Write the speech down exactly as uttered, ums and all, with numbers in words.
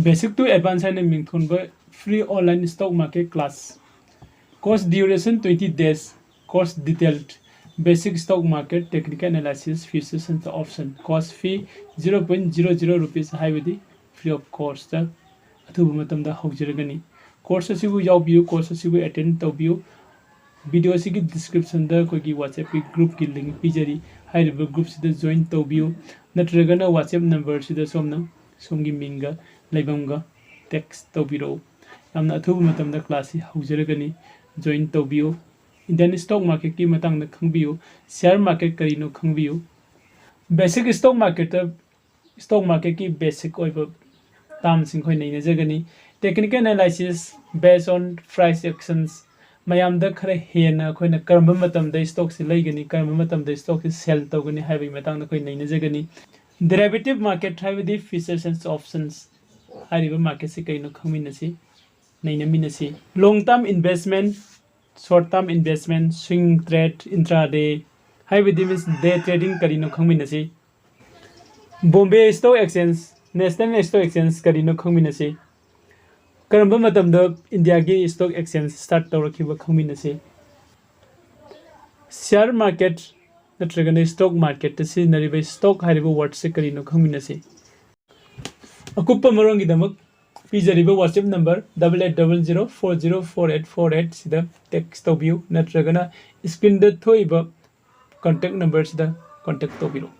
Basic to Advanced ꯍꯥꯏꯅ ꯃꯤꯡꯊꯣꯟꯕ free online stock market class. Course duration twenty days. Course detail: basic stock market, technical analysis, futures and option. Course fee zero point zero zero rupees, ꯍꯥꯏꯕꯗꯤ free of cost ꯑꯊꯨꯕ ꯃꯇꯝꯗ ꯍꯧꯖꯔꯒꯅꯤ꯫ Course ꯑꯁꯤꯕꯨ ꯌꯥꯎꯕꯤꯌꯨ, course ꯑꯁꯤꯕꯨ attend ꯇꯧꯕꯤꯌꯨ꯫ Video ꯑꯁꯤꯒꯤ description ꯗ ꯑꯩꯈꯣꯏꯒꯤ WhatsApp ꯀꯤ group ꯀꯤ link ꯄꯤꯖꯔꯤ꯫ ꯍꯥꯏꯔꯤꯕ group ꯁꯤꯗ join ꯇꯧꯕꯤꯌꯨ, ꯅꯠꯇ꯭ꯔꯒꯅ WhatsApp number ꯁꯤꯗ ꯁꯣꯝꯅ ꯁꯣꯝꯒꯤ ꯃꯤꯡꯒ ꯂꯩꯐꯝꯒ text ꯇꯧꯕꯤꯔꯛꯎ꯫ ꯌꯥꯝꯅ ꯑꯊꯨꯕ ꯃꯇꯝꯗ class ꯁꯤ ꯍꯧꯖꯔꯒꯅꯤ, join ꯇꯧꯕꯤꯌꯨ꯫ Indian stock market ꯀꯤ ꯃꯇꯥꯡꯗ ꯈꯪꯕꯤꯌꯨ, share market ꯀꯔꯤꯅꯣ ꯈꯪꯕꯤꯌꯨ꯫ Basic stock market ꯇ stock market ꯀꯤ basic ꯑꯣꯏꯕ term ꯁꯤꯡ ꯑꯩꯈꯣꯏ ꯅꯩꯅꯖꯒꯅꯤ꯫ Technical analysis based on price actions, ꯃꯌꯥꯝꯗ ꯈꯔ ꯍꯦꯟꯅ ꯑꯩꯈꯣꯏꯅ ꯀꯔꯝꯕ ꯃꯇꯝꯗ stock ꯁꯤ ꯂꯩꯒꯅꯤ, ꯀꯔꯝꯕ ꯃꯇꯝꯗ stock ꯁꯤ sell ꯇꯧꯒꯅꯤ ꯍꯥꯏꯕꯒꯤ ꯃꯇꯥꯡꯗ ꯑꯩꯈꯣꯏ ꯅꯩꯅꯖꯒꯅꯤ꯫ Derivative market ꯍꯥꯏꯕꯗꯤ futures and options ꯍꯥꯏꯔꯤꯕ market ꯁꯤ ꯀꯔꯤꯅꯣ ꯈꯪꯃꯤꯟꯅꯁꯤ, ꯅꯩꯅꯃꯤꯟꯅꯁꯤ꯫ Long term investment, short term investment, swing trade, intraday ꯍꯥꯏꯕꯗꯤ means day trading ꯀꯔꯤꯅꯣ ꯈꯪꯃꯤꯟꯅꯁꯤ꯫ Bombay Stock Exchange, National Stock Exchange ꯀꯔꯤꯅꯣ ꯈꯪꯃꯤꯟꯅꯁꯤ꯫ ꯀꯔꯝꯕ ꯃꯇꯝꯗ ꯏꯟꯗꯤꯌꯥꯒꯤ stock exchange start ꯇꯧꯔꯛꯈꯤꯕ ꯈꯪꯃꯤꯟꯅꯁꯤ꯫ Share market ꯅꯠꯇ꯭ꯔꯒꯅ stock market ꯇ ꯁꯤꯖꯤꯟꯅꯔꯤꯕ stock ꯍꯥꯏꯔꯤꯕ word ꯁꯦ ꯀꯔꯤꯅꯣ ꯈꯪꯃꯤꯟꯅꯁꯤ꯫ ꯑꯀꯨꯞꯄ ꯃꯔꯣꯜꯒꯤꯗꯃꯛ ꯄꯤꯖꯔꯤꯕ WhatsApp number double eight double zero four zero four eight four eight ꯁꯤꯗ text ꯇꯧꯕꯤꯌꯨ, ꯅꯠꯇ꯭ꯔꯒꯅ screen ꯗ ꯊꯣꯛꯏꯕ contact number ꯁꯤꯗ contact ꯇꯧꯕꯤꯔꯛꯎ꯫